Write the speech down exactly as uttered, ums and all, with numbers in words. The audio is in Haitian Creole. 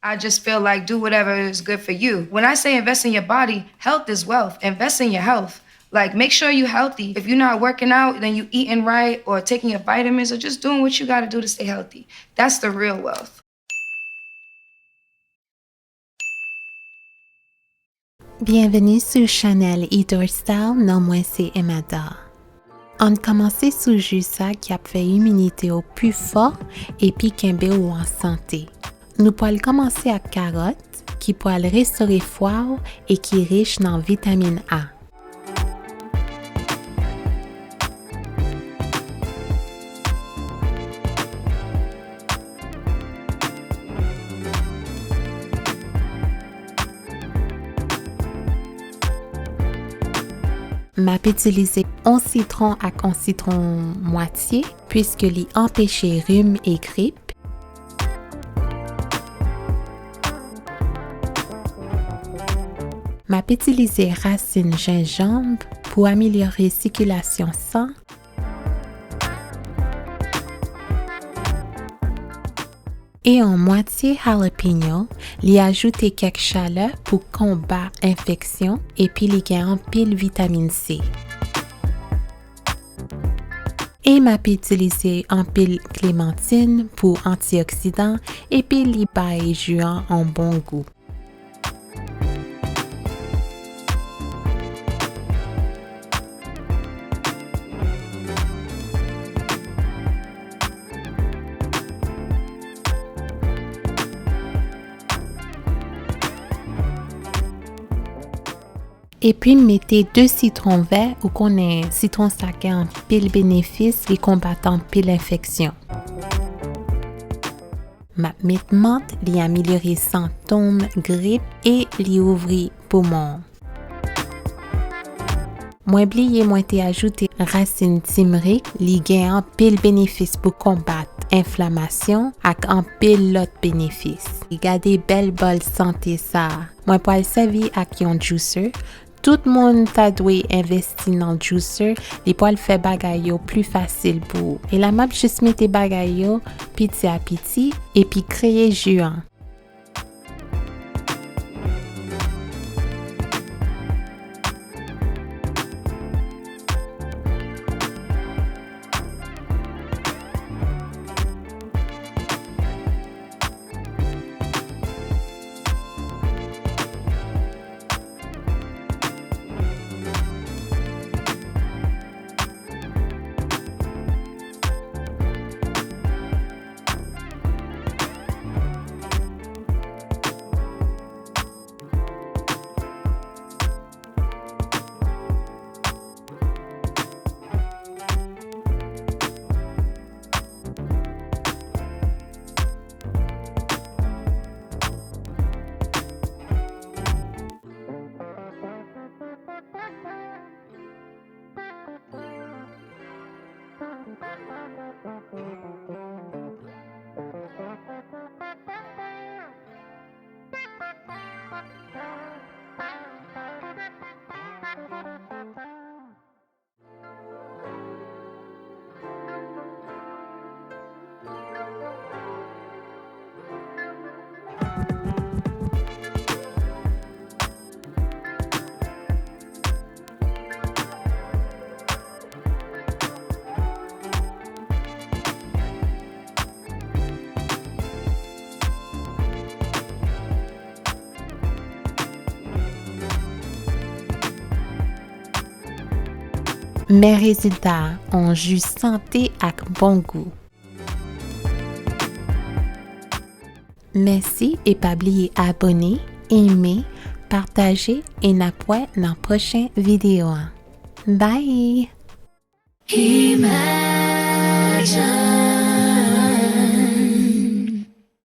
I just feel like do whatever is good for you. When I say invest in your body, health is wealth. Invest in your health. Like, make sure you healthy. If you're not working out, then you eating right or taking your vitamins or just doing what you gotta do to stay healthy. That's the real wealth. Byenveni sou chanèl Eat Our Style, non mwen se Emma Dar. Ann kòmanse sou ji sa ki ap fè iminite w pi fò epi kenbe w an sante. Nou pral kòmanse ak karòt, ki pral restore fwa w e ki rich nan vitamin A. M ap itilize yon sitwon ak yon sitwon mwatye, piske li anpeche rim e grip. M ap itilize rasin jenjanm pou amelyore sikilasyon san. E yon mwatye jalapeño, li ajoute kèk chalè pou konba enfeksyon, epi li gen anpil vitamin C. E m ap itilize anpil klemantin pou antioksidan, epi li bay ji an yon bon gou. Epi m mete de sitwon vè, ou konnen sitwon sa gen anpil benefis, li konbat anpil enfeksyon. M ap met mant, li amelyore sentòm grip e li ouvri poumon. Mwen bliye mwen te ajoute rasin timrik, li gen anpil benefis pou konbat enflamasyon ak anpil lòt benefis. Gade bèl bòl sante sa a. Mwen pral sèvi ak yon juicer. Tout moun ta dwe envesti nan juicer, li pral fè bagay yo pli fasil pou ou. E la m ap jis mete bagay yo piti a piti epi kreye ji an. Men rezilta a, yon ji sante ak bon gou. Mèsi e pa bliye abòne, enmen, pataje e n ap wè nan pwochen videyo a. Bye! Imagine.